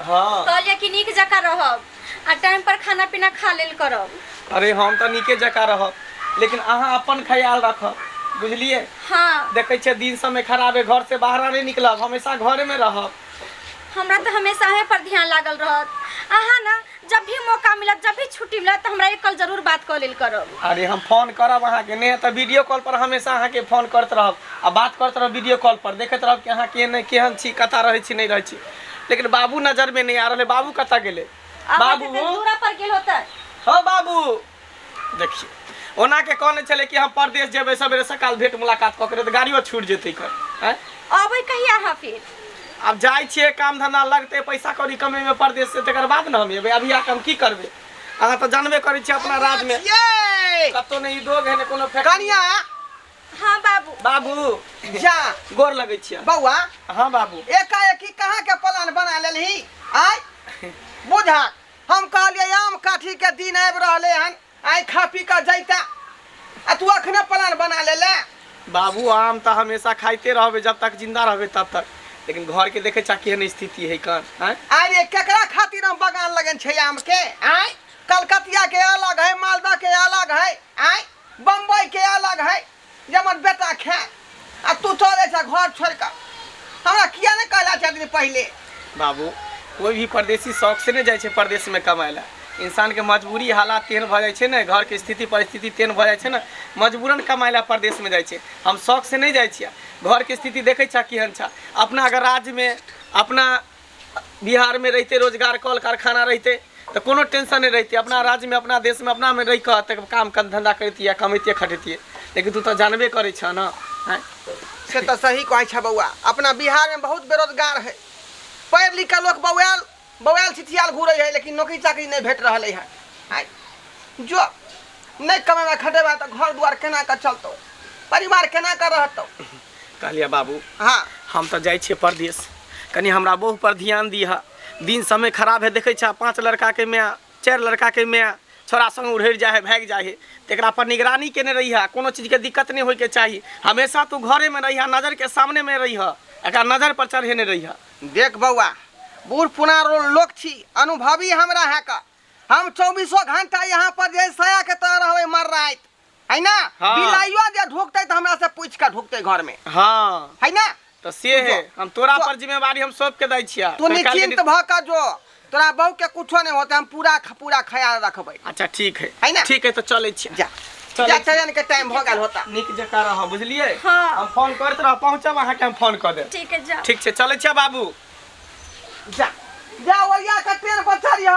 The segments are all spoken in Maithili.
हाँ। कहलियै कि नीक जकाँ रहब आ टाइम पर खाना पीना खा लेल करब। अरे हम तऽ नीके जकाँ रहब, लेकिन अहाँ अपन ख्याल रखब, बुझलियै? हाँ। देखै छियै दिन समय खराब है, घर से बाहर नहि निकलब, हमेशा घरे में रहब। हमरा तऽ हमेशा अहें पर ध्यान लागल रहत। अहाँ ने जब भी मौका मिलत, जब भी छुट्टी मिलत, तऽ हमरा एक कल जरूर बात कऽ लेल करब। अरे हम फोन करब अहाँके, नहि तऽ वीडियो कॉल पर हमेशा अहाँके फोन करैत रहब आ बात करैत रहब वीडियो कॉल पर, देखैत रहब कि अहाँ केहन केहन छी, कतऽ रहै छी, नहि रहै छी। लेकिन बाबू नजरमे नहि आ रहल है, बाबू कतऽ गेलै? बाबू दूरा पर गेल होतै। हाँ बाबू, देखिए ओना के कहने छलै कि हम परदेश जेबै, सवेरे सकाल भेंट मुलाकात कऽ के, तऽ गाड़ियो छूट जेतै कर। आँय? अबै कहिया अहाँ फिर? आब जाइ छियै, काम धंधा लगतै, पैसा कौड़ी कमेबै परदेश से, तकर बाद ने हम एबै। अभी आके हम की करबै? अहाँ तऽ जानबे करै छियै अपना राज्यमे छियै कतौ नहि उद्योग है, नहि कोनो फैक्ट्री। कनिया। हाँ बाबू। बाबू जा। गोर लगै छियै। बौआ। हाँ बाबू। एकाएकी कहाँ के प्लान बना लेलही? आय बुझा, हम कहलियै आम काठी के दिन आबि रहलै हन, आइ खा पी कऽ जैता, आ तू अखने प्लान बना लेले। बाबू आम तऽ हमेशा खाइते रहबै, जब तक जिंदा रहबै तब तक, लेकिन घर के देखे चा केहन स्थिति है कन। आँय? अरे केकरा खातिर हम बगान लगन छै आम के? आय कलकतिया के अलग है, मालदह के अलग है, आय बम्बई के अलग है, जे हमर बेटा खाए, आ तू चलै छ घर छोड़ि कऽ। हमरा किया नहि कहला चारि दिन पहिले? बाबू कोई भी परदेसी शौक से नहीं जाइ छै परदेश में कमाय ला। इंसान के मजबूरी हालात तेहन भऽ जाइ छै ने, घर के स्थिति परिस्थिति तेहन भऽ जाइ छै ने, मजबूरन कमाय ला परदेश में जाइ छै। हम शौक से नहीं जाइ छियै, घर के स्थिति देखै छा केहन छा। अपना अगर राज्य में, अपना बिहार में रहिते, रोजगार कल कारखाना रहिते तऽ कोनो टेंशन नहि रहिते। अपना राज्य में, अपना देश में, अपना में रहि कऽ तऽ काम कम धंधा करतियै, कमैतियै खटैतियै। लेकिन तू तऽ जानबे करै छह ने। आँय? से तऽ सही कहै छ बौआ, अपना बिहार में बहुत बेरोजगार है, पढ़ि लिख कऽ लोक बौआयल बौआयल छिछियाल घूरै है, लेकिन नौकरी चाकरी नहि भेट रहलै है। आँय जो नहि कमेबै खटेबै तऽ घर दुआर केना कऽ चलतौ, परिवार केना कऽ रहतौ? कहलियै बाबू, हाँ हम तऽ जाइ छियै परदेश, कनि हमरा बहु पर ध्यान दिह। दिन समय खराब है, देखै छह 5 लड़का के माय, 4 लड़का के माय, छोरा संग उड़ि जाइ है, भागि जाइ है, तकरा पर निगरानी केने रहिह, कोनो चीजके दिक्कत नहि होइके चाही। हमेशा तू घरेमे रहिह, नजरके सामनेमे रहिह, एकरा नजर पर चढ़ेने रहिह। देख बौआ, बूढ़ पुरान लोक छी, अनुभवी हमरा है का, हम चौबीसों घंटा यहाँ पर जे साया के तरह रहबै मर राति, है ना? हाँ। बिलाइयो जे ढुकतै तऽ हमरा से पूछि कऽ ढुकतै घर में, हाँ। है ना? तऽ से है, हम तोरा पर जिम्मेवारी हम सबके दै छियै। तू निश्चिंत भऽ कऽ जो, तोरा बहू के कुछो नहीं होते, हम पूरा पूरा ख्याल रखबै। अच्छा ठीक है, है ना? ठीक है, तो चलै छियै। जा चलै जा, छी। ट्रेन के टाइम भऽ गेल होता। नीक जकाँ रहब, बुझलियै? हाँ। हम फोन करैत रहब, पहुँचब अहाँके हम फोन कऽ देब। ठीक है, जा। ठीक छै, चलै छियै बाबू। जा जा, ओरिया के ट्रेन पर चढ़िह।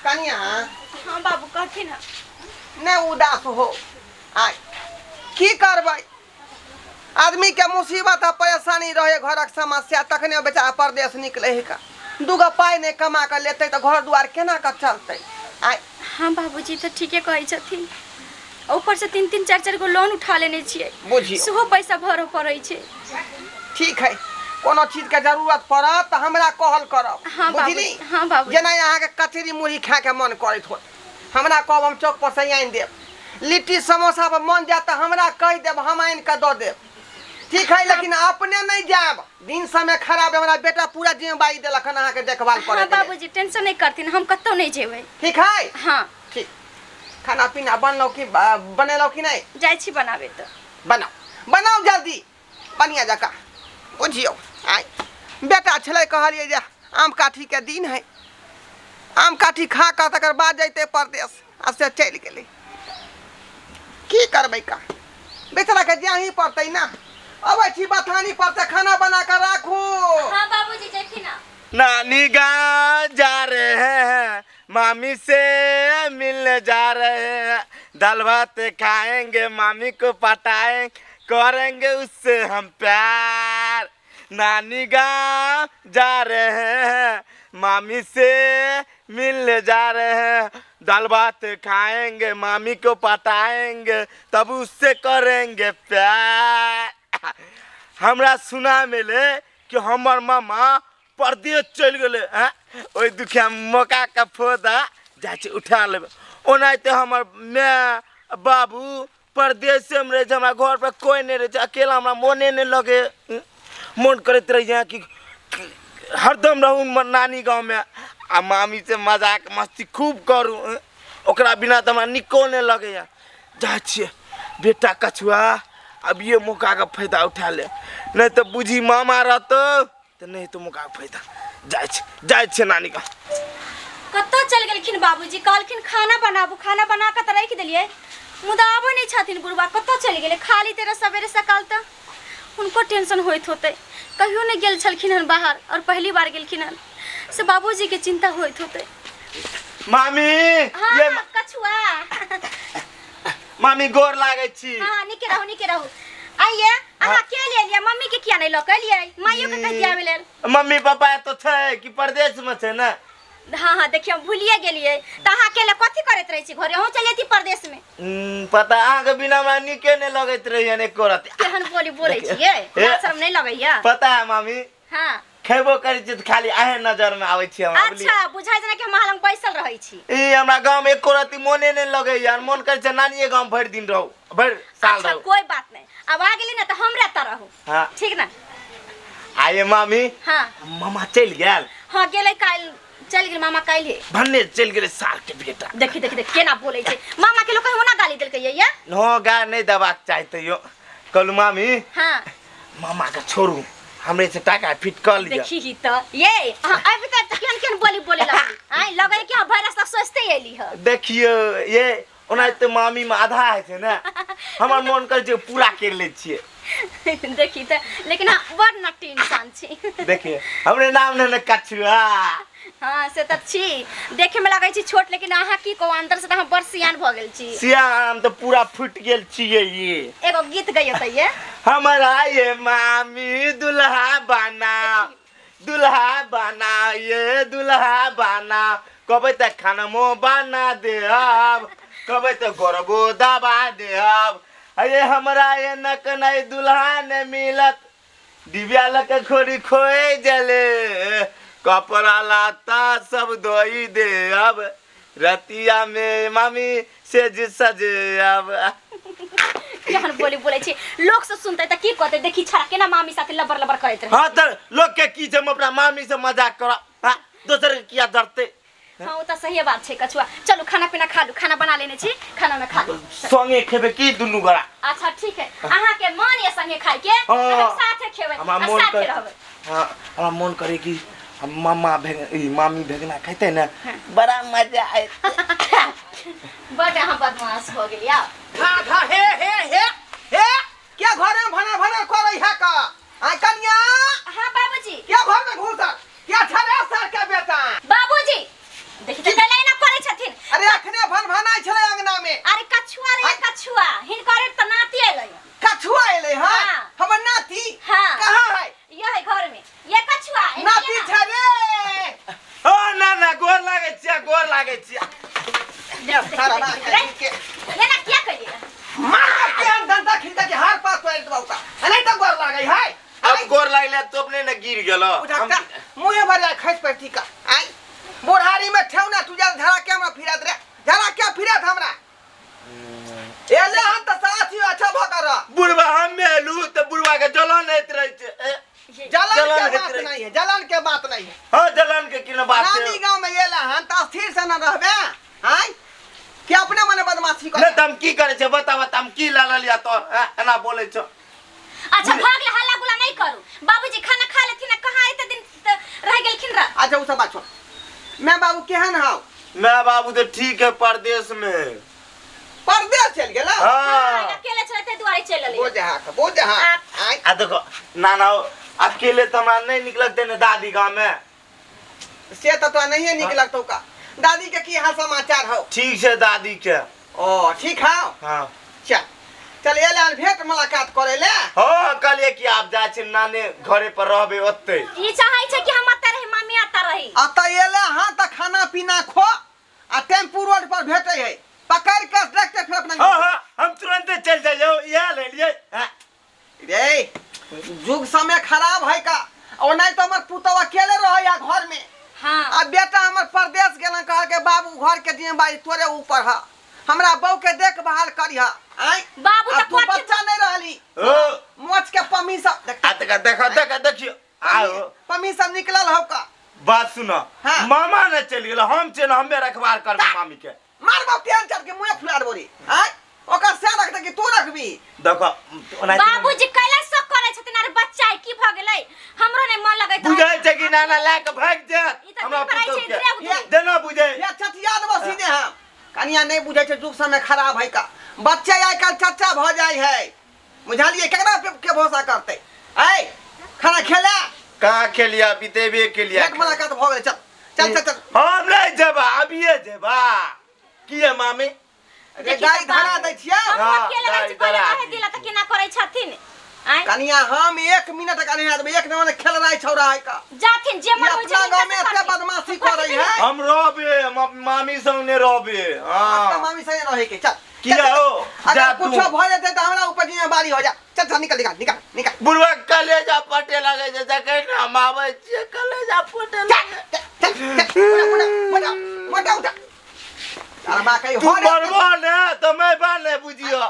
कनिया। हाँ बाबू, कहथिन ना। नहीं उदास हो, आय की करबै, आदमी के मुसीबत आ परेशानी रहे, घरक समस्या, तखने बेचारा परदेश निकले है का। दूगो पाइ नहि कमा कऽ लेतै तऽ घर दुआर केना कऽ चलतै? आय हाँ बाबूजी तऽ ठीके कहै छथिन। ऊपर से 3 3 4 4 गो लोन उठा लेने छियै, बुझियौ। सेहो पैसा भरऽ पड़ै छै। ठीक है, कोनो चीज के जरूरत पड़त तऽ हमरा कहल करब। हाँ बाबू। बुझली? हाँ बाबू। जेना अहाँके कचरी मुरही खाके मन करैत होत, हमरा कहब, हम चौक पर से आनि देब। लिट्टी समोसा पर मन जायत तऽ हमरा कहि देब, हम आनि कऽ दऽ देब। ठीक है, लेकिन अपने नहीं जायब, दिन समय खराब है, हमरा बेटा पूरा जिम्मेदारी देलक हन अहाँके देखभाल हाँ करे के लेल। बाबूजी, टेंशन नहीं करथिन, हम कतौ नहीं जेबै। ठीक है? हाँ। ठीक। खाना पीना बनलौ कि बनेलौ कि नहीं? जाइ छी बनाबे। तऽ बनाउ बनाउ जल्दी, बढ़िया जकाँ। बुझियौ, आइ बेटा छलै, कहलियै जे आम काठी के दिन है, आम काठी खा कऽ तकर बाद जैतै परदेश, आ से चलि गेलै। की करबै का, बेचाराके जाही पड़तै ना। अबै छी बथानी पर से, खाना बना कऽ राखू। हाँ बाबूजी, जैथिन ना। नानी गाँव जा रहे हैं, मामी से मिलने जा रहे हैं, दाल भात खाएंगे, मामी को पटाएंगे, करेंगे उससे हम प्यार। नानी गाँव जा रहे हैं, मामी से मिलने जा रहे हैं, दाल भात खाएंगे, मामी को पटाएंगे, तब उससे करेंगे प्यार। हमरा सुना मिले कि हमर मामा परदेश चलि गेलै। आँय, ओहि दुखिया मौकाके फोदा जाइ छै उठा लेबै। ओनाहिते हमर माय बाबू परदेशेमे रहै छै, हमरा घरपर कोइ नहि रहै छै, अकेला हमरा मोने नहि लगै। मन करैत रहैए कि हरदम रहू नानी गाँवमे आ मामीसँ मजाक मस्ती खूब करू। ओकरा बिना तऽ हमरा नीको नहि लगैए। जाइ छियै बेटा कछुआ, अब ये मौकाके फायदा उठा ले, नहि तऽ बुझी मामा रहतौ तऽ नहि हेतौ मौकाके फायदा। जाइ छी, जाइ छियै नानी गाँव। कतऽ चलि गेलखिन बाबूजी? कहलखिन खाना बनाबू, खाना बना कऽ तऽ राखि देलियै, मुदा आबै नहि छथिन बुढ़बा, कतऽ चलि गेलै? खाली तेरह सवेरे सकाल तऽ हुनको टेंशन होइत होतै। कहियो नहि गेल छलखिन हन बाहर और पहली बार गेलखिन हन, से बाबूजी के चिंता होइत होतै। मामी। हाँ। ये हाँ, कछुआ। मामी, गोर लागै छी। हाँ, नीके रहू, नीके रहू। आइए अहाँ के ले लियै? मम्मी के किया नहि लऽ के एलियै? माइयो के कहि दियाबै लेल। मम्मी पापा एतऽ छै कि परदेश में छै ने? हाँ हाँ, देखियौ, हम भूलिए गेलियै। तऽ अहाँ अकेले कथी करैत रहै छी घरे? अहूँ चलि जैती परदेश में। पता अहाँके बिना हमरा नीके नहि लगैत रहैया एको रत्ती। केहन बोली बोलै छियै, लाज शरम नहि लगैया? पता है मामी? हाँ। खेबो करै छियै तऽ खाली अहें नजर में आबै छी हमरा, बुझलियै? अच्छा, बुझाइ जेना कि हम अहाँ लग बैसल रहै छी। ई हमरा गाँव में एको रत्ती मोने नहि लगैया, मोन करै छै नानिये गाँव भरि दिन रहू, भरि साल अच्छा रहू। कोई बात नहीं, अब आ गेली ना तऽ हमरा तऽ रहू। हाँ। ठीक ना? आइए मामी। हाँ। मामा चलि गेल? हाँ, गेलै, काल्हि चलि गेल मामा, काल्हि। भन्ने चलि गेलै साल के बेटा। देखी देखी देखी, केना बोलै छै मामा के, लोक कहियो ना गाली देलकै ये। नो गा नहि देबाक चाही तैयो। कहलू मामी। हाँ। मामा के छोड़ू, हमरे से टाका फिट कर लिअ। देखी ही तऽ ये अहाँ आबि तऽ केहन केहन बोली बोले लगली, आँय, लगै कि अहाँ भरि रास्ता सोचिते एली ह। देखियौ ये, ओना तऽ मामी में आधा होइ छै ने, हमर मोन करै छै पूरा करि लै छियै। देखी तऽ, लेकिन अहाँ बड़ नट्टी इंसान छी। देखिए, हमरे नाम ने ने कछुआ। हाँ, से तऽ छी, देखे में लगै छी छोट, लेकिन अहाँ की कहू, अंदर से तऽ अहाँ बड़ सियान भऽ गेल छी। सियान तऽ पूरा फूटि गेल छियै ये। एगो गीत गइयो तऽ ये। हमरा ये मामी दुल्हा बना, दुल्हा बना, ये दुल्हा बना, कहबै तऽ खानमो बना देब, कहबै तऽ गोरबो दबा देब। अरे हमरा ये नक नहीं दुल्हा ने मिलत, डिबिया लऽ के खोरी खोए जले, कपड़ा लत्ता सब धोई देब, रतिया में मामी सेज सजेब। केहन बोली बोलै छी, लोक सब सुनतै तऽ की कहतै, देखी छड़ा केना मामी साथे लबर लबर करैत रहै। हाँ तऽ लोक के की छै, हम अपना मामी से मजाक करब, हाँ, दोसर के किया डरते? हाँ, ओ तऽ सही बात छै कछुआ। चलू, खाना पीना खा लू, खाना बना लेने छी, खाना उना खा लू। संगे खेबै की दुनू गोरा? अच्छा ठीक है, अहाँ के मन ये संगे खाय के तऽ हम साथे खेबै हमरा आ मोन साथे कर रहबै। हाँ, हमरा मन करे कि हम मामा भेग ई मामी भेगना खेतै ने, बड़ा मजा आयत। बड अहाँ बदमाश हो गेलियै आब। था था हे हे हे हे, क्या घर में भना भना करे है का? आय कन्या। हाँ बाबूजी। क्या घर में घुसल क्या छले सर के बेटा? बाबूजी, देखी तऽ कैला एना करै छथिन। अरे अखने भन भनाइ छले अंगना में। अरे कछुआ रे, कछुआ, हिनकर तऽ नाती एलै। कछुआ एलै? हाँ। हाँ। हमर नाती? हाँ। कहाँ है? ये है घर में, ये कछुआ एना नाती केना? छै रे। ओ ना ना, गोर लागै छियै, गोर लागै छियै। देख, देख, सारा देख, ना देख, के एना किया करिए? मार के हम डंडा खिंचा के हार पास तोड़ देबौ का, नहीं तो गोर लागै है। अब गोर लागले तो अपने ने गिर गेलो। उठा, मुँहे भर जाए खस पड़ती का। आई बुढ़ारी में ठेवना तुझा झड़ा के हमरा फिरत रे, झड़ा के फिरत हमरा एले हम त साथी अच्छा भ कर। बुढ़वा हम मेलू तऽ बुढ़वा के जलन होइत रहै छै। ए, जलन जलन के होइत बात रहै। नहीं है, जलन के बात नहीं है। हाँ, जलन के की बात नानी छै? गांव में एला हन त स्थिर से न रहबे आय के अपने मने बदमाशी कर। नहि तऽ हम की करै छै बता, बता, हम की लऽ लेलियै तोर, हैं, एना बोलै छौ? अच्छा भऽ गेलै, हल्ला गुल्ला नहीं करू। बाबूजी खाना खा लेथिन ना, कहाँ एते दिन तऽ रहि गेलखिन रह। अच्छा उ सब बात छोड़, मैं बाबू केहन हौ? मैं बाबू तो ठीक है, परदेश में। परदेश चल गेला? हाँ। अकेले छलै ताहि दुआरे चलि एलै। बोझ हा बोझ हा आय। आ देखो नाना, अकेले तऽ हमरा नहि नीक लगतै ने दादी गाँव में। से त तोरा नहीं नीक लगतौ का। दादी के की हाल समाचार हौ? ठीक छै दादी के। ओ ठीक हौ? हाँ। चल चल, एले हन भेंट मुलाकात करे ले। हाँ, कहलियै कि आब जाइ छै नाने घरे पर रहबै ओतै। ई चाहै छै कि हम एतऽ रही, मामी एतऽ रही। अतऽ एले हन तऽ खाना पीना खो आ टेम्पू रोड पर भेटै है, पकड़ के देखते फिर अपना। हाँ हाँ, हम तुरंते चलि जाइयौ, इएह ले लियै। हाँ। रे जुग समय खराब है का, और नहीं तो हमर पुतौ अकेले रहे या घर में। हाँ। आ बेटा हमर परदेश गेलन, कह के बाबू घर के जिम्मेदारी तोरे ऊपर है, हमरा बहू के देखभाल करिह। आय बाबू आ तऽ तू कथी बच्चा नहीं रहली, ओ मोच के पमी सब देख। आ देखा देखा देखा, देखियौ आओ पम्मी सब निकलल हौ का बात सुनो। हाँ। मामा ने चलि गेल, हम छै ने हमे रखबार करबै मामी के। मारबो तेन चढ़ के मुँह फुला देबो रे। आय ओकर से रखते कि तू रखबी? देखो ओनाहिते बाबूजी कैला शक करै छथिन? अरे बच्चा है, की भ गेलै? हमरो नहि मन लगैत। बुझै छै कि नाना लए के भागि जायत ई तऽ हमरा दिन पर आइ पुतहु छै, के। इधरे उधरे। देना बुझै ये छठिया देबो सीधे हम। कनिया नहीं बुझै छै, जुग समय खराब है का। बच्चा आइ काल्हि चच्चा भऽ जाइ है, बुझलियै? केकरा पे के भरोसा करतै? ऐ खाना खेला? कहाँ खेलिया, बितेबे केलिया। एक मुलाकात भऽ गेलै, चल चल चल चल। हम नहीं जेबा, अभिये जेबा। किए मामी? रे देखी गाड़ी तऽ धरा दै छियै। हम हाँ, अकेले रहै छी, गाड़ी पहिले धरा रहे दी। दिला तऽ केना करै छथिन? आँय कनिया हम एक मिनट का नहीं आदमी एक नंबर खेल रहा छौड़ा है का। जाथिन जे मन ये होइ छै अपना गाँव में हिनका से एते करथिन। बदमाशी करै है। हम रहबे, हम मामी संग ने रहबे। हाँ हाँ मामी संगे रहे के चल। किया चल, चल। हो? अगर जा तू। कुछो भऽ जेतै तऽ हमरा ऊपर जिम्मेवारी हो जा। चल चल निकल निकल निकल निकल। बुढ़वा कलेजा पटे लगे छै, जखन हम आबै छियै कलेजा पटे चल लगे। चल चल चल मोटा मोटा मोटा उठा तार बा कहीं तू हो रे। मरबो ने तऽ मैं बा ने बुझियो।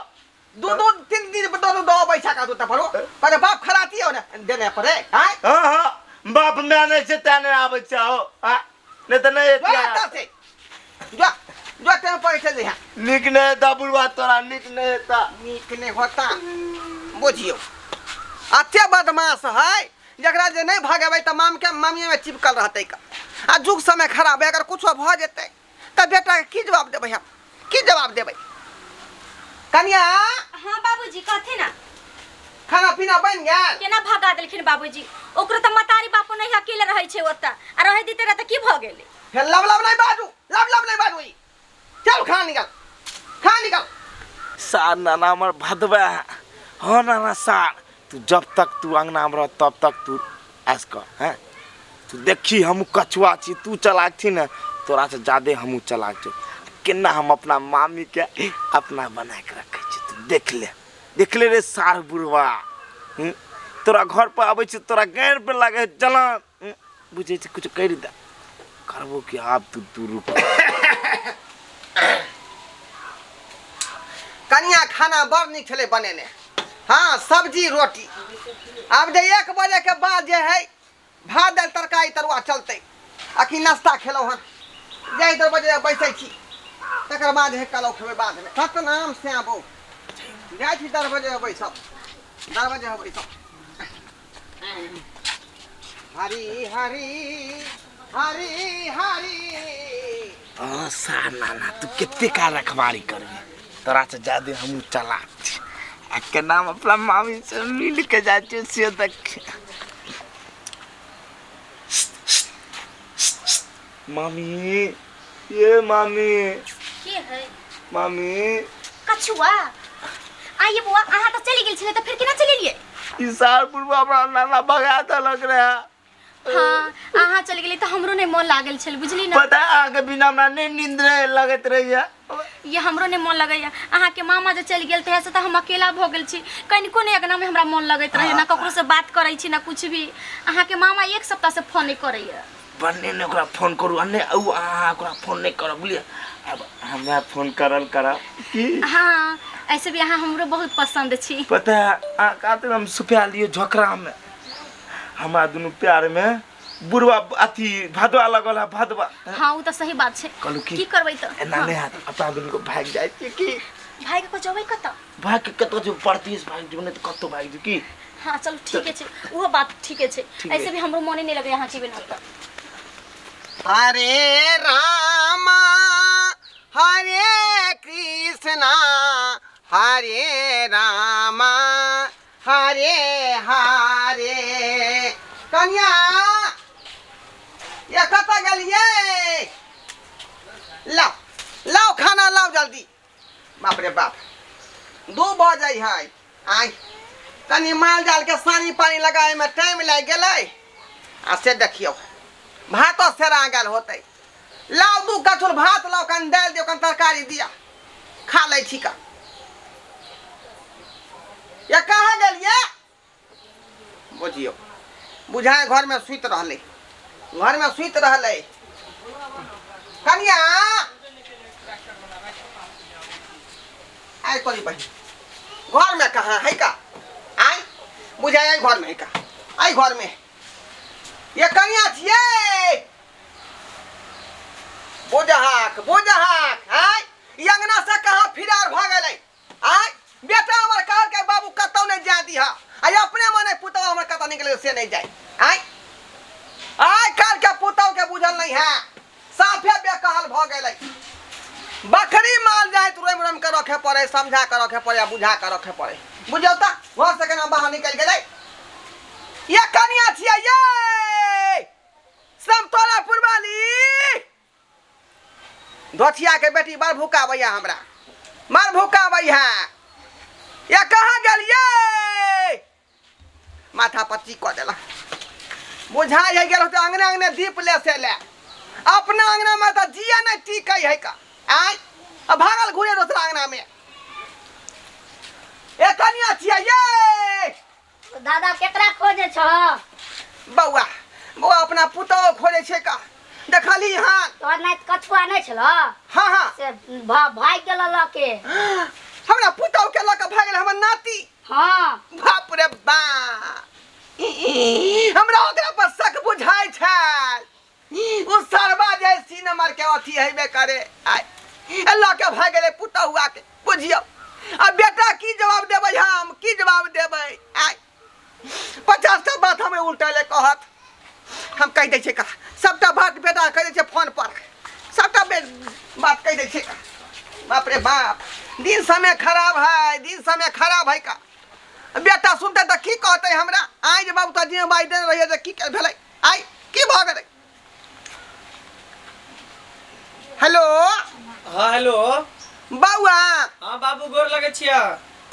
दू दू तीन दिन पर दो दो पैसा का दूता पड़ो पर बाप खराती हो ने देने पड़े। हां हाँ हाँ बाप माय नहि छै तें नहि आबै छै हो। हाँ नहि तऽ नहि जो एतियै। एतऽ से जो जो टाइम पर चल जइहा। नीक नहि हेता बुढ़वा तोरा, नीक नहि हेता। नीक नहीं होता बुझियो। अते बदमाश है जकरा जे नहीं भगेबै तऽ माम के मामिए में चिपकल रहतै का। आ जुग समय खराब है, अगर कुछो भऽ जेतै तऽ बेटा के की जवाब देबै हम? की जवाब देबै? कनिया। हाँ बाबूजी कहथिन ना। खाना पीना बनि गेल? केना भगा देलखिन बाबूजी? ओकरो तऽ मतारी बापो नहि अकेले रहै छै ओतऽ, आ रहै दिते रह तऽ की भऽ गेलै? फेर लब लब नहीं बाजू, लब लब नहीं बाजू ई। चल खाना निकाल, खाना निकाल। सार नाना हमर भदवा। हाँ नाना सार, तू जब तक तू अंगना में रह तब तक तू ऐस कर। हैं तू देखी हमू कछुआ छी, तू चलाक छी ने, तोरा से ज्यादे हमू चलाक छी। केना हम अपना मामी के अपना बना के रखै छी, तू देख ले, देख ले रे सार बुढ़वा। तोरा घर पर आबै छी तोरा गैर पे लागे है जलन। बुझै छी कुछ करि दे करबो कि आब तू दूर रुक। कनिया खाना बड़ नीक छलै बनेने। हाँ सब्जी रोटी। आब जे 1 बजे के बाद जे है भात दालि तरकारी तरुआ चलतै। आ कि नाश्ता खेलहुँ हन जाहि 2 बजे बैसै छी तकर बाद हे कलौ खेबै बादमे। सतनाम श्यामो जाइ छी 10 बजे बैसब, 10 बजे बैसब। हरी हरी हरी हरी। हाँ सार नाना तू कते का रखवारी करबी, तोरा से ज्यादे हमू चलाक छी। आ केना हम अपना मामी से मिल के जाइ छियै से देख। मामी, ये मामी। के है? मामी। कछुआ। आइए बुआ, अहाँ तऽ चलि गेल छलै तऽ फेर केना चलि एलियै? ई सार बुढ़वा हमरा नाना भगा देलक रहे। हाँ अहाँ चलि गेलियै तऽ हमरो नहि मन लागल छल, बुझली ना? पता है अहाँके बिना हमरा नहि नींद रहे लगैत रहैया। ये हमरो नहि मन लगैया। अहाँके मामा जे चलि गेल तहियासँ तऽ हम अकेला भऽ गेल छी, कनिको नहि अंगनामे हमरा मन लगैत रहै, ना ककरो से बात करै छी ना कुछ भी। अहाँके मामा 1 सप्ताह से फोन नहि करैया। बन्ने ने ओकरा फोन करू, आ नहि उ अहाँ ओकरा फोन नहि करब, बुझलियै? आब हमरा फोन करल करब की? हाँ ऐसे भी अहाँ हमरो बहुत पसंद छी। पता है अहाँ खातिर हम सुपा लियौ झोकरामे। हमरा दुनू प्यार में बुढ़वा अथी भदवा लगल है, भदवा। हाँ उ तऽ सही बात छै। कहलू की करबै तऽ? एना हाँ। नहि हैत, अपना दुनू के भागि जाइ छियै की? भागि कऽ जेबै कतऽ? भागि के कतऽ जेबै? परदेश भागि जेबै, नहि तऽ कतौ भागि जेबै की? हाँ चलू ठीके छै, उहो बात ठीके छै। ठीक ऐसे है। भी हमरो मने नहि लगैया अहाँके बिना तऽ। हरे रामा हरे कृष्णा हरे रामा हरे हरे। कनिया ये कतऽ गेलियै? लाओ लाओ खाना लाओ जल्दी। बाप रे बाप 2 बजै है। आइ कनि माल जाल के सानी पानी लगाए में टाइम लागि गेलै। आ से देखियौ भातो सेरा गेल होतै। लाओ 2 कछुल भात लाओ, कनि दालि दियौ, कनि तरकारी दिअ, खा लै छी का। ये कहाँ गेलियै? बुझियौ बुझाय घरमे सुति रहलै, घरमे सुति रहलै। कनिया आइ तोरी बहिन घरमे कहाँ है का? आइ बुझाय आई घरमे है का? आई घरमे ये कनिया छियै बुझहाक बुझहाक आय ई अंगना से कहाँ फिरार भऽ गेलै आय बेटा हमर कहलकै बाबू कतौ नहि जाय दिह आ अपने मने पुतहु हमर कतऽ निकलै से नहि जाय आय आइ काल्हि के पुतहु के बुझल नहीं है साफे बेकहल भऽ गेलै बकरी माल जाय तो रोमि रोमि के रखे पड़े समझा के रखे पड़े आ बुझा के रखे पड़े बुझियौ तऽ घर से केना बाहर निकलि गेलै ये कनिया छियै ये समतोला पुरवाली धोथिया के बेटी बड़ भूकाबैया हमरा बड़ भूकाबैया ये कहाँ गेलियै माथा पच्ची कऽ देला बुझाइ है गेल होते अंगने अंगने दीप ले से ले अपना अंगना में तऽ जिया नहीं टिकै है का आय आ भागल घुरे दोसरा अंगना में ए कनिया छियै ये दादा केकरा खोजे छ बौआ बौआ अपना पुतोह खोजै छै का देखली हन तोहर नाति कछुआ नहि छल हाँ हाँ से भागि गेल लऽ के हमरा पुतोह के लऽ के भागि गेल हमर नाती हाँ बाप रे बाप हमरा ओकरा पर शक बुझाइ छल ओ सरबा जे सी नंबर के अथी हेबे करे आय लऽ के भागि गेलै पुतहुआ के बुझियौ आ बेटा की जवाब देबै हम की जवाब देबै आय 50 टा बात हमें उल्टा ले कहत हम कहि दै छियै का सबटा बात बेटा कहि दै छियै फोन पर सबटा बात कहि दै छियै का बाप रे बाप दिन समय खराब है दिन समय खराब है का बेटा सुनते तऽ की कहतै हमरा आइ जे बाबू तऽ जिम्मेवारी देने रहियै जे की भेलै आइ की भऽ गेलै हेलो हाँ हेलो बौआ हाँ बाबू गोर लगे छिया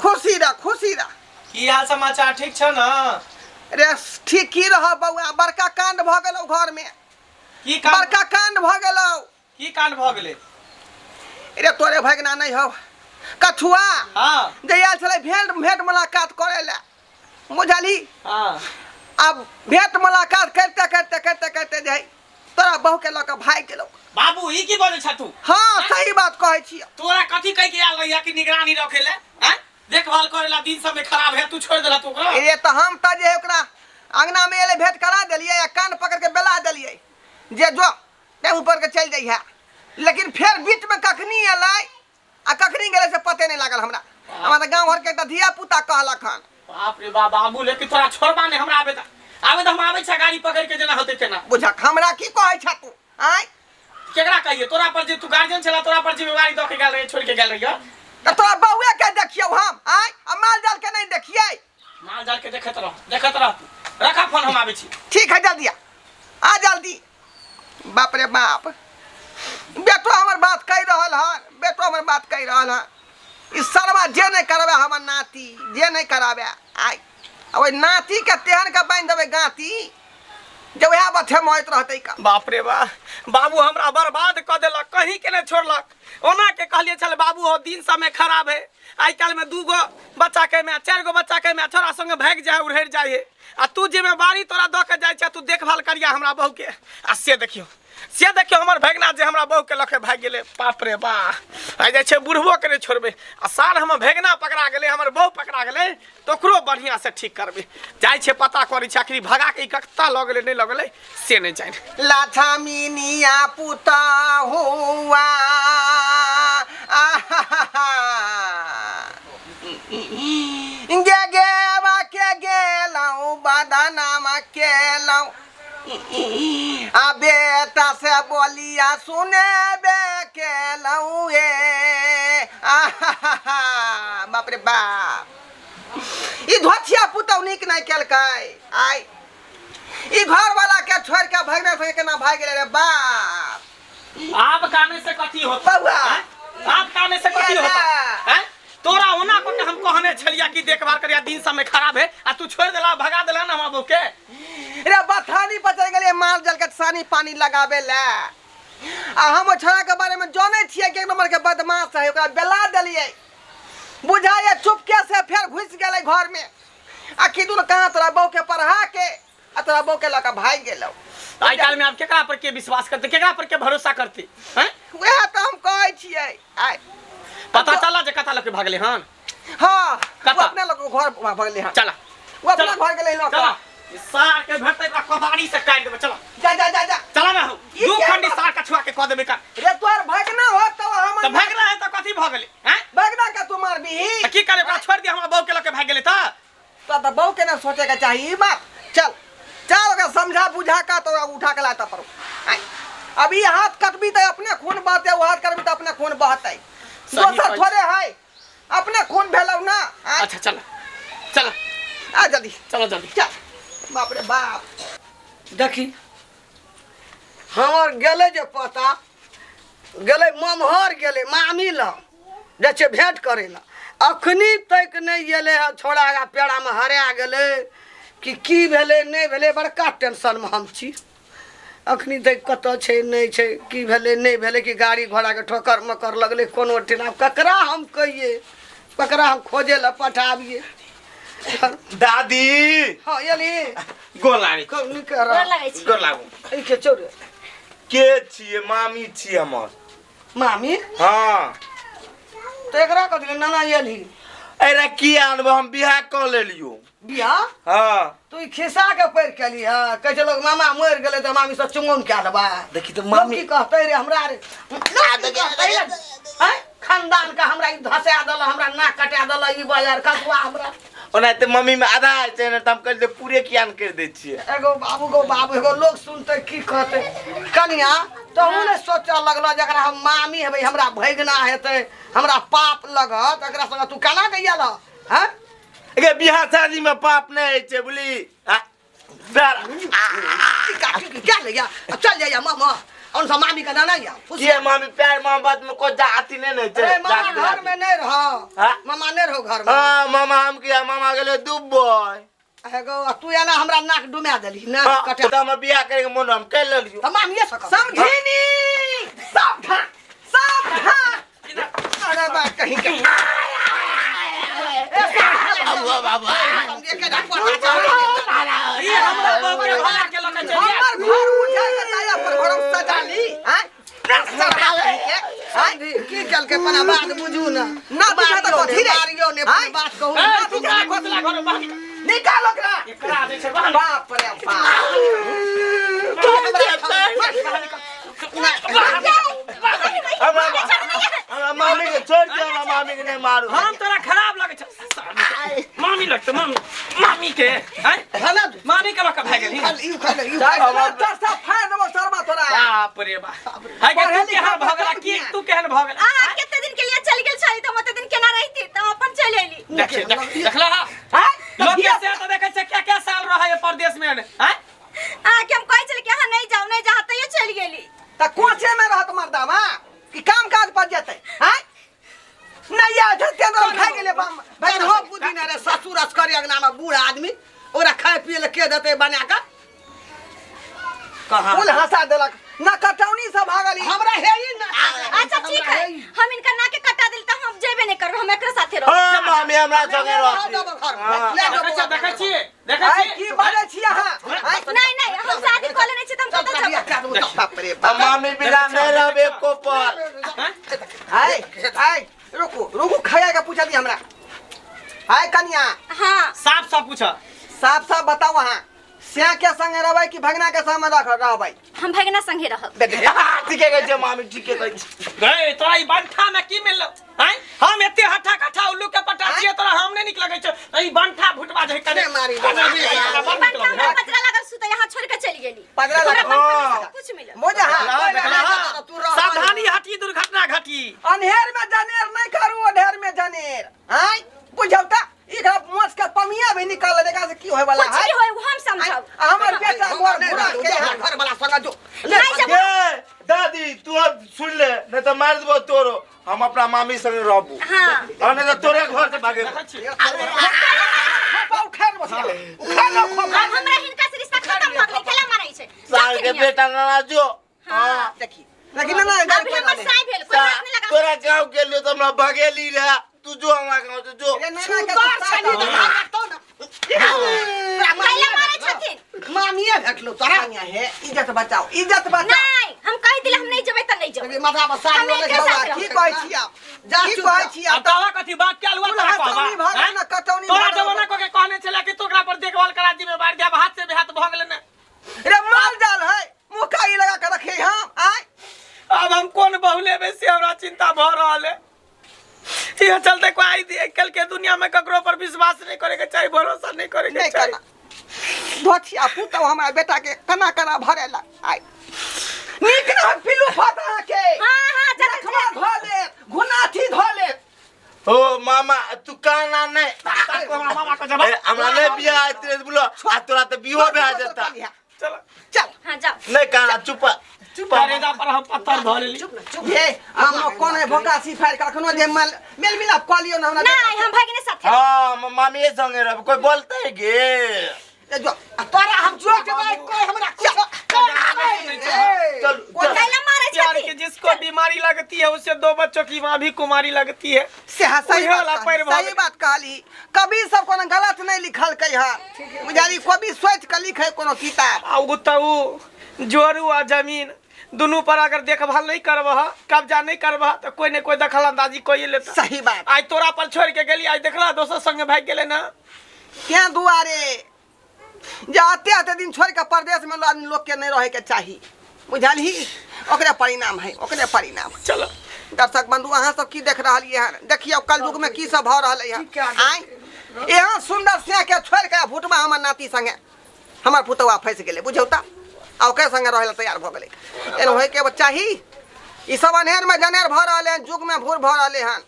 खुशी रह खुशी रह की हाल समाचार ठीक छ न रे ठीक की रह बौआ बड़का कांड भऽ गेलौ घर में की कांड बड़का कांड भऽ गेलौ की कांड भऽ गेलै रे तोरे भगना नहीं हौ कछुआ हाँ जे आयल छलै भेंट भेंट मुलाकात करै लए बुझलही हाँ आब भेंट मुलाकात करिते करिते करिते करिते जे है तोरा बहू के लऽ कऽ भागि गेलौ बाबू ई की बजै छ तू हाँ सही बात कहै छियौ तोरा कथी कहि के आयल रहिया कि निगरानी रखे ले हैं देखभाल करे ला दिन सब में खराब है तू छोड़ देला तू ओकरा रे तऽ हम तऽ जे है ओकरा अंगना में एलै भेंट करा देलियै आ कान पकड़ के बेला देलियै जे जो टेम्पू पर के चलि जइहे लेकिन फेर बीच में कखनी एलै आ कखनी गेलै से पते नहि लागल हमरा हमरा तऽ गाँव घरके एकटा धिया पुता कहलक हन बाप रे बाप बाबू लेकिन तोरा छोड़बा नहीं हमरा आबे त आबे त हम आबै छ गाड़ी पकड़ के जेना होतै तेना बुझक हमरा की कहै छ तू आँय केकरा कहिए तोरा पर जे तू गार्जियन छला तोरा पर जिम्मेवारी दऽ के गेल रहे छोड़ के गेल रहियो तऽ तोरा बौए के देखियौ हम आँय आ माल जाल के नहि देखियै माल जाल के देखैत रह देखैत रह तू रखा फोन हम आबै छी ठीक है जल्दी आ आ जल्दी बाप रे बाप बेटो हमर बात कहि रहल हन बेटो हमर बात कहि रहल हन ई सरवा जे नहि करबै हमर नाती जे नहि कराबै आइ आ ओहि नातीके तेहन के बान्हि देबै गाँती जे वएह बथे मौत रहतै का बाप रे बा बाबू हमरा बर्बाद कऽ देलक कहीं के नहि छोड़लक ओना के कहलिए छल बाबू हो दिन समय खराब है आइ काल्हि में दू गो बच्चा के में चारि गो बच्चा के में छोरा संगे भागि जाए उड़हरि जाए है आ तू जिम्मेवारी तोरा दऽ के जाइ छै तू देखभाल करिया हमरा बहू के आ से देखियो से देखियो हमर भगना जे हमरा बहू के लऽ के भागि गेलै बाप रे बा आइ जाइ छै बुढ़बो के नहि छोड़बै आ सार हमर भगना पकड़ा गेलै हमर बहू पकड़ा गेलै तऽ ओकरो बढ़िआँ से ठीक करबै जाइ छै पता करै छै आखिर भगा के ई कत्ता लऽ गेलै नहि लऽ गेलै से नहि जानि लछमिनिया पुता हुआ गे गेवा के गेलौं बदनामा केलौं आ बेटा से बोलिया सुनेबे केलौं ए आहा बाप रे बाप ई धोथिया पुतौ नीक नहि केलकै आइ ई घर वाला के छोड़ के भगने से केना भागि गेलै रे बाप आब काने से कथी होता बौआ। हैं? आब काने से कथी ये होता ना। हैं? तोरा ओना को के हम कहने छलिया कि देखभाल करिया दिन समय खराब है आ तू छोड़ देला भगा देला ना हमरा बहू के रे बथानी पर चलि गेलियै माल जाल के सानी पानी लगाबे ले आ हम ओहि छोड़ा के बारे में जानै छियै कि एक नंबर के बदमाश है ओकरा बेला देलियै बुझाइए चुपके से फेर घुसि गेलै घर में आ की दुनू कहाँ तोरा बहू के पढ़ा के आ तोरा बहू के लऽ कऽ भागि गेलौ आइ काल्हि में आब केकरा पर के विश्वास करते केकरा पर के भरोसा करते हैं वएह तऽ हम कहै छियै आइ पता चला जे कता लऽ के भागले हन हाँ कतऽ? ओ अपना लोग घर भगलै हन चला ओ अपना चला। घर गेलै लऽ चला कऽ ई सार के भेटतै एकरा कोदारी से काटि देबै। चलो जा जा जा जा, चला ना हो। ई दू क्या खंडी बात? सार कछुआ के कऽ देबै का। रे तोहर भगना हो तो हम तऽ भागना है तऽ कथी भऽ गेलै हैं? भगना के तू मारबीही? तऽ की करे, ओकरा छोड़ि दिअ, हमरा बहू के लऽ के भागि गेलै तऽ? तो तो बहू के ना सोचे के चाहिए ई बात। चल चल, ओकरा समझा बुझा का तो उठा के लाता पड़ो। आय, अब ई हाथ कटबी तो अपने खून बहते, वो हाथ कटबी तो अपने खून बहते। सही दोसर बात। थोड़े है, अपने खून भेलौ ना। आय, अच्छा चल चल। आ जल्दी। चलो जल्दी। चल, बाप रे बाप। देखी, हमर गेलै जे पता गेलै, ममहर गेलै मामी लग जाइ छै भेँट करै लए, अखनी तक नहि गेलै हँ। छोड़ा आगा पेड़ामे हरा गेलै कि की भेलै नहि भेलै, बड़का टेंशनमे हम छी। अखनी तक कतऽ छै नहि छै, की भेलै नहि भेलै, कि गाड़ी घोड़ाके ठोकर मकर लगलै कोनो ठिना। ककरा हम कहियै, ककरा हम खोजै लए पठाबियै? दादी। हँ, एली? गोर लागै। खूब नीक गोर रह। लगै छी। गोर लागू। एहिके चौरे के छियै? मामी छियै हमर। मामी? हाँ। तऽ एकरा कथी लए नाना एलही? अरे की आनबो, हम बियाह कऽ लेलियो। बियाह? हाँ। तू ई खिस्सा के पढ़ि के एली हँ? कहै छै लोग मामा मरि गेलै तऽ मामी से चुमौन कए लेबै। देखी तऽ लोग मामी की कहतै रे हमरा रे? लोग की कहतै रे? आँय? खानदान के हमरा ई धसा देलक, हमरा नाक कटा देलक ई बाजार कथुआ हमरा। ओनाहिते मम्मी में आधा होइ छै ने, तऽ हम कहलियै पूरे किया ने करि दै छियै। एगो बाबू गो बाबू, एगो लोग सुनतै की कहतै? कनिया, तहू ने सोचऽ लगलो जकरा हम मामी हेबै, हमरा भैगना हेतै, हमरा पाप लगत, एकरा संगे तू केना के आयल हँ? गे, बियाह शादी में पाप नहि होइ छै बुझली। आ, क्या ले गया? चल जाइए मामा और सब मामी का नाना या। के मामी प्यार मोहब्बत में कोई जाति नहीं नहीं अरे मामा जाति घर में नहीं रहो। हाँ? मामा नहीं रहो घर में। हाँ मामा, हम किया मामा गेले दुबई। एगो तू एना हमरा नाक डुमा देली ना। हाँ, कटे तऽ हमर बियाह करे के मन हम कर लेलियो। तऽ मामिए सक समझिनी, सावधान सावधान। अरे बा कहीं कहीं ई हमरा बहू के भगा के लऽ के चलि आयल। हमर घर उठा के जाया पर घर सजा ली। आय सरवा कहीं के। आय की केलकै पना बात बुझू ना। ना बुझा तऽ कथी रे? मारियो ने आँय? बात कहू। ए, तू का घोसला घर में बाहर निकल। निकाल ओकरा। एकरा जे छै बाहर निकल। बाप रे बाप। हमरा हमरा मामी के छोड़ दे, हमरा मामी के नहीं मारू। हम तोरा खराब लगै छै, मामी लगतै, मामी मामी के हैं? मामी के लऽ के भागि गेलही। ई खा ले, ई खा ले। चरसा फाड़ देबो सरवा तोरा। बाप रे बाप, है के तू केहन भऽ गेला? की तू केहन भऽ गेला? अहाँ कते दिन के लिए चलि गेल छली तऽ हम ओते दिन केना रहिती? तऽ हम अपन चलि अयली। देखिए देख, देखला हा? लोग के से तऽ देखै छै क्या क्या साल रहै है परदेश में हैं? अहाँके हम कहै छली कि अहाँ नहीं जाउ नहीं जाउ, तैयो चलि गेली। तऽ कोचे में रहत मर्दावा कि काम काज पर जेतै? आय नहीं आय छै तेंदर खा गेलै बाम। भाई हो बुद्धि ने रे, ससुर असकरे अंगना में बूढ़ आदमी, ओकरा खाए पिए ले के देतै बना के? कहाँ कुल हंसा देलक ना, कटौनी से भागल ई। हमरा है ही ना। अच्छा ठीक है, हम इनका नाके कटा दिल तऽ हम जेबे नहीं करब, हम एकरे साथे रहब। हाँ मामी हमरा संगे रहती। हाँ। देखै छियै, देखै छियै, देखै आय छियै। की बाजै छी अहाँ? आय नहीं नहीं, हम शादी कऽ लेने छी तऽ हम कतऽ जेबै? बाप रे हम बाप। मामी बिना नहीं रहब एको पल। आय आय, रुकू रुकू, खाया के पूछा दी हमरा। आय कनिया। हाँ। साफ साफ पूछ। साफ साफ बताओ, अहाँ स्या के संगे रहबै कि भगना के संगे रख रहबै? हम भगना संगे रहब। ठीके कहै छै मामी, ठीके कहै छै। गए तोरा ई बंठा में की मिललो हैं? हम एते हट्ठा कट्ठा उल्लू के पट्टा छियै, तोरा हम नहीं निक लगै छै ई बंठा भुटबा जे कने मारी। कने भी है, ई बड़ नीक बंठा लगै हमरा है। पजरा लागल सुते, यहाँ छोड़ के चलि गेली। पजरा हमरा लागल। बंठा में सब कुछ मिलल। मोजा हाँ। देखला, देखला, हाँ। तू रह। सावधानी हटी, दुर्घटना घटी। अन्हेर में जनेर नहीं करू, अन्हेर में जनेर। आय बुझौ त एकरा मोच के पमिया भी निकाल देगा से की होय वाला कुछ है? भी होय हम समझब। आ हमर बेटा गोर बुरा के यहाँ। घर वाला संग जो नहीं जब गे दादी, तू अब सुन ले, नहीं तो मार देबो तोरो। हम अपना मामी संगे रहबो। हाँ। और नहीं तो तोरे घर से भागे। देखै छियै। खोपा उखाड़ बस, उखाड़ लो खोपा। अब हमरा हिनका से रिश्ता खत्म भऽ गेलै, खेला मारै छै। साल के बेटा नाना जो। हाँ। देखी लेकिन ना ना अभी हमर साई भेल, कोई हाथ नहीं लगा। तोरा गाँव के लिए तो हमरा भगेली रहे, तू जो हमरा गाँव से जो। रे नाना के छुकर तो छली साथ तऽ भागतौ ना। कैला मारै छथिन? मामिए भेटलो तोरा। कनिया हे, इज्जत बचाओ, इज्जत बचाओ। नहीं, हम कह दिले हम नहीं जेबै त नहीं जेबै। माथा पर साड़ी हम वाला एके बौआ, साथ की कहै छी आप? जा की चुप कहै जा। छी अब आप? तोरा कथी बात के अलुआ तोरा कुल्हा कहबा चौनी भऽ गेल हैं? ने, कटौनी तोरा भऽ गेल। जमाना को के कहने छला कि तू ओकरा पर देखभाल करा जिम्मेवारी दे, अब हाथ से बेहाथ भऽ गेलै ने। रे माल जाल है, मुँह काई लगा के रखे हम आय। अब हम कोन बहू लेबै से हमरा चिंता भऽ रहल है। यह चलते कोई आई कल के दुनिया में ककरो पर विश्वास नहीं करे के चाही, भरोसा नहीं करे के नहीं चाही। करना धोथिया पुतौ हमरा बेटा के कना कना भरेला आय। नीक न पिलू फत अहाँके। हां हां, जा लखवा धो लेत, घुनाथी धो लेत। ओ मामा तू काना नहीं। हमरा मामा को जवाब। ए, हमरा नहीं बियाह आइत रे बोलो, आ तोरा त बिहो भए जेता। चल चल। हां जाओ। नहीं काना, चुप चुप। करेजा पर हम पत्थर धो लेली। चुप ना, चुप। हे हम कोन है भोकासी फाड़ के अखनो जे मेल मेल मिलाप कऽ लियौ ने हमरा। नहीं, हम भागिने साथे। हां, हम मामीए संगे रहब, कोई बोलते गे? ए, जो आ तोरा हम जो जवाब कोई हमरा कुछ चल चल। कैला मारे प्यार छथि के जिसको बीमारी लगती है उसे दो बच्चों की माँ भी कुमारी लगती है। से हाँ, सही उहे बात वाला कहली, पैर भऽ सही गेल। बात कहली। कभी सब कोनो गलत नहीं लिखलकै हँ, बुझाली? कभी सोच के लिखे कोनो किताब। आ उ तऽ उ जोरू आ जमीन दुनू पर अगर देखभाल नहीं करबह, कब्जा नहीं करबह, तो कोई ने कोई दखल अंदाजी कोई लेता। सही बात। आइ तोरा पर छोड़ के गेली, आइ देखला दोसर संगे भागि गेलै ना। तें दुआरे जे आते आते दिन छोड़ के परदेश में आदमी लोग के नहीं रहे के चाही, बुझलही? ओकरे परिणाम है, ओकरे परिणाम। चलो दर्शक बंधु, अहाँ सब की देख रहलियै हन? देखियौ कलयुग में की सब भऽ रहलै हन। आँय, एहन सुन्दर से के छोड़ के भुटबा हमर नाती संगे हमर पुतौआ फँसि गेलै, बुझौ तऽ, आ ओकरे संगे रहै लए तैयार भऽ गेलै। एना होइके चाही? ई सब अन्हेर में जनेर भऽ रहलै हन, युग में भूर भऽ रहलै हन।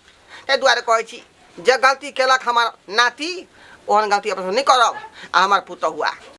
ताहि दुआरे कहै छी, जे गलती केलक हमर नाती, ओहन गलती अपना नहि करब आ हमर पुतहुआ।